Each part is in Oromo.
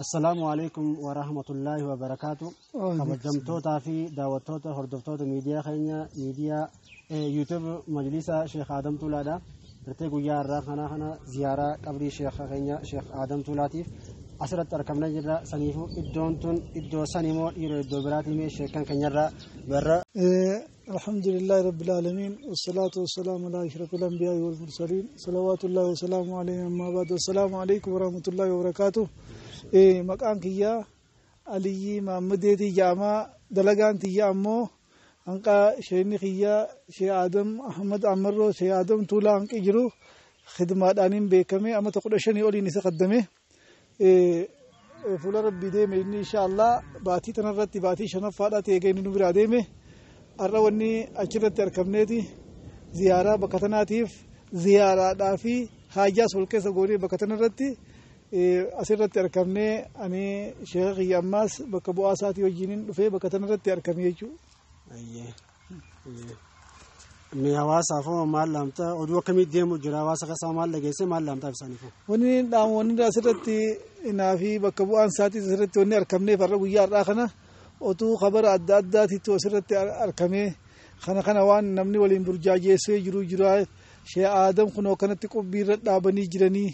Assalaamu alaikum wa rahmatullaahi wa barakaatu. Kabajamtootaa fi daawwattoota hordoftoota miidiyaa keenya miidiyaa YouTube Majlisa Sheekh Adam Tuulaadha. Gartee guyyaa har'aa kana ziyaaraa qabrii Sheekh keenya Sheekh Adam Tuulaatiif asirratti argamnee jirra. Saniifuu iddoon tun iddoo sanimoo dhiiroo iddoo biraatii mee sheekan keenyarraa barra. الحمد لله رب العالمين، والصلاة والسلام على أشرف الأنبياء والمرسلين، صلوات الله وسلامه عليه، أما بعد، السلام عليكم ورحمة الله وبركاته. Maqaan kiyya Aliyyi Maammadeetii jedhama. Dalagaan tiyya ammoo hanqa sheekni kiyya Shee Adam Ahmad Ammarroo, Shee Adam Tuulaa hanqi jiru khidmaadhaaniin beekame. Amata 15 oliin isa qaddame. Fuula rabbii deeme inni insha Allah baatii tanarratti baatii shanaffaadhaati eega inni nu biraa deeme. Har'a wanni achirratti argamneeti ziyaaraa bakka tanaatiif, ziyaaraadhaa fi haajaas wal keessa goonee bakka tanarratti asirratti argamnee, ani sheeka kiyya ammaas bakka bu'aa isaatii wajjiniin dhufee bakka tanarratti argame jechuudha. Mee hawaasaaf hoo maal laamta? Oduu akkamii deemu jira? Hawaasa keessaa maal dhageesse? Maal laamtaaf isaaniif? Wanni dhaamu, wanni asirratti naa fi bakka bu'aan isaatii asirratti wanni argamneef har'a guyyaa har'aa kana otuu khabara adda addaatiitu asirratti argamee kana waan namni waliin burjaajeessee jiru jira. Shee Aadam kunoo kanatti qubbii irra dhaabanii jiranii,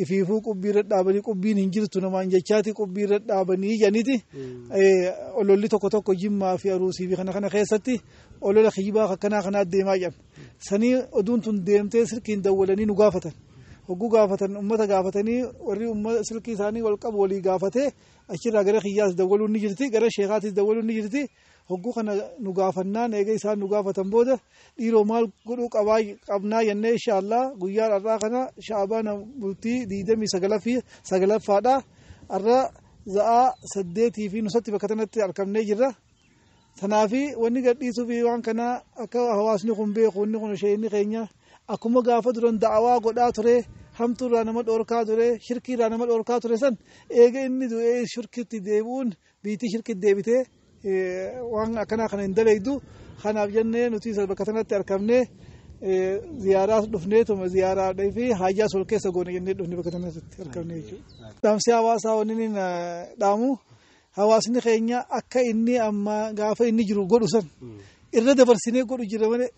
ifiifuu qubbii irra dhaabanii, qubbiin hin jirtu namaan jechaati qubbii irra dhaabanii jedhaniiti. Ololli tokko tokko Jimmaa fi Aruusii fi kana keessatti olola kijibaa akkanaa kanaa deemaa jiran. Sanii oduun tun deemtee silkiin dawwalanii nu gaafatan. Hogguu gaafatan ummata gaafatanii, warri ummata silkii isaanii wal qabu walii gaafatee achirraa gara kiyyaas dawwaluun ni jirti, gara sheekaatis dawwaluun ni jirti. Hogguu kana nu gaafannaan, eega isaan nu gaafatan booda, dhiiroo maal godhuu qabaa qabnaa jennee, insha Allah guyyaa har'aa kana Shaabaana bultii 29ffaadha. Har'a za'aa 8 fi nusatti bakka kanatti argamnee jirra. Tanaafi wanni gadhiisuu fi waan kana akka hawaasni kun beeku, wanni kun sheekni keenya akkuma gaafa duran da'awaa godhaa ture, hamtuurraa nama dhoorkaa ture, shirkiirraa nama dhoorkaa ture san, eega inni du'ee shirkitti deebi'uun biitii shirkitti deebitee waan akkanaa kana hin dalaydu. Kanaaf jennee nuti bakka sanatti argamnee ziyaaraas dhufneetuma ziyaaraadhaa fi haajaas wal keessa goone jennee dhufne bakka sanatti argamne jechuudha. Dhaamsi hawaasaa wanni inni dhaamu, hawaasni keenya akka inni amma gaafa inni jiru godhu san irra dabarsinee godhu jira malee,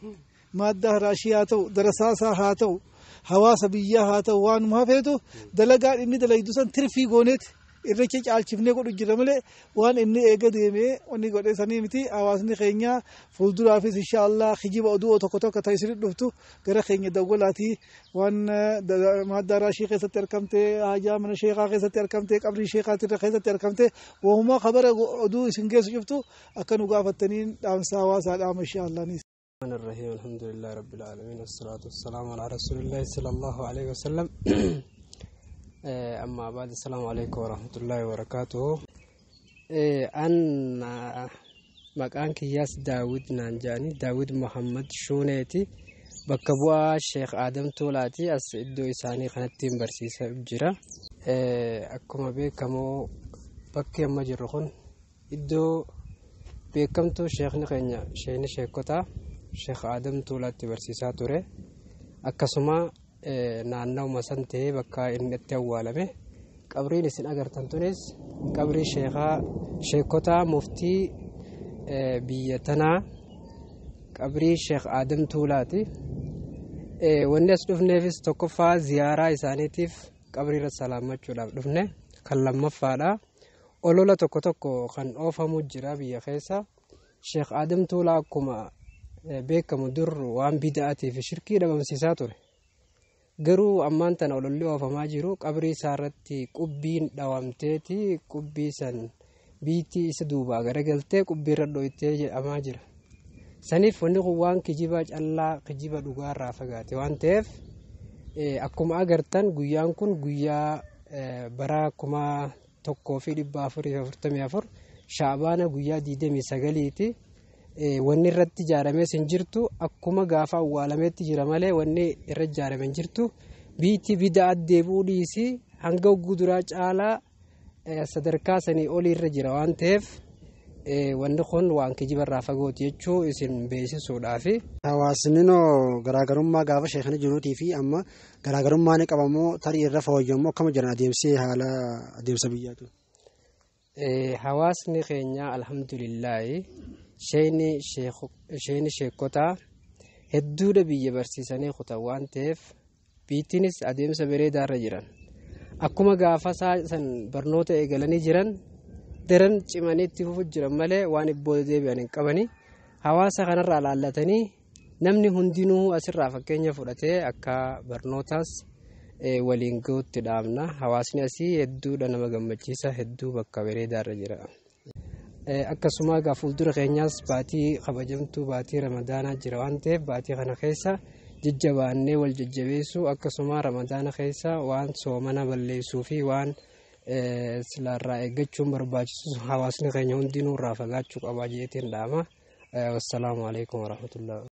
maaddaa raashii haa ta'u, darasaasaa haa ta'u, hawaasa biyyaa haa ta'u, waanuma hafeetu dalagaan inni dalaydu san tirfii gooneeti irracha caalchifnee godhu jira malee, waan inni eega deemee wanni godhe sanii miti. Hawaasni keenya fuulduraafis insha Allah kijiba oduu tokko tokko ta'e isin dhuftu gara keenya dawwalaatii, waan maaddaa raashii keessatti argamte, haajaa mana sheekaa keessatti argamte, qabrii sheekaatirra keessatti argamte, wahumaa kabara oduu isin geessu cuftu akka nu gaafattaniin dhaamsa hawaasaa dhaama insha Allah. الرحمن الرحيم، الحمد لله رب العالمين، والصلاة والسلام على رسول الله صلى الله عليه وسلم، أما بعد، السلام عليكم ورحمة الله وبركاته. أن maqaan kiyyaas Daawud naan jedhani, Daawud Muhammad Shuuneeti. Bakka bu'aa Sheekh Aadam Tuulaati. As iddoo isaanii kanatti barsiisaa jira. Akkuma beekamu bakki amma jirru kun iddoo beekamtuu sheekni keenya, sheekni sheekotaa Sheekh Aadam Tuulaatti barsiisaa ture. Akkasuma naannawuma san ta'ee bakka inni itti awwaalame. Qabriin isin agartan tunis qabrii sheekaa sheekotaa muftii biyya tanaa, qabrii Sheekh Aadam Tuulaati. Wanni as dhufneefis tokkoffaa ziyaaraa isaaniitiif qabriirra salaamachuudhaaf dhufne. Kan lammaffaadha, olola tokko tokko kan oofamu jira biyya keessa. Sheekh Aadam Tuulaa akkuma beekamu dur waan bida'aatii fi shirkii dhabamsiisaa ture. Garuu ammaan tana ololli oofamaa jiru qabrii isaa irratti qubbiin dhawamteeti, qubbii san biitii isa duubaa garagaltee qubbii irra dhoytee jedhamaa jira. Saniif wanni kun waan kijiba callaa, kijiba dhugaarraa fagaate waan ta'eef, akkuma agartan guyyaan kun guyyaa bara 1444 Shaabaana guyyaa 29ti. Wanni irratti ijaarames hin jirtu, akkuma gaafa awwaalametti jira malee wanni irra ijaarame hin jirtu. Biitti bidaa deebi'uu dhiisii hanga hogguu duraa caalaa sadarkaa sanii olii irra jira waan ta'eef, wanni kun waan kijibarraa fagooti jechuu isin beeksisuudhaafi. Hawaasni noo garaagarummaa gaafa sheekni jiruutii fi amma garaagarummaa ni qabamoo, tarii irra fooyyammoo, akkama jiran adeemsee haala adeemsa biyyaatu? Hawaasni keenya alhamdulillaahi sheeni sheekotaa hedduudha biyya barsiisanii kutan waan ta'eef biittiinis adeemsa bareedaarra jiran. Akkuma gaafa san barnoota eegalanii jiran daran cimanii itti fufu jiran malee waan ibbooda deebi'an hin qabani. Hawaasa kanarraa laallatanii namni hundinuu asirraa fakkeenya fudhatee akka barnootaas waliin gahuutti dhaabna. Hawaasni asii hedduudha nama gammachiisa, hedduu bakka bareedaarra jira. Akkasuma egaa fuuldura keenyaas baatii kabajamtuu baatii ramadaanaa jira waan ta'eef baatii kana keessa jajjabaannee wal jajjabeessuu, akkasuma ramadaana keessa waan soomana balleessuu fi waan silaarraa eeggachuun barbaachisu hawaasni keenya hundinuu irraa fagaachuu qabaa jeetiin dhaama. Wassalaamu alaikum warahmatullahi.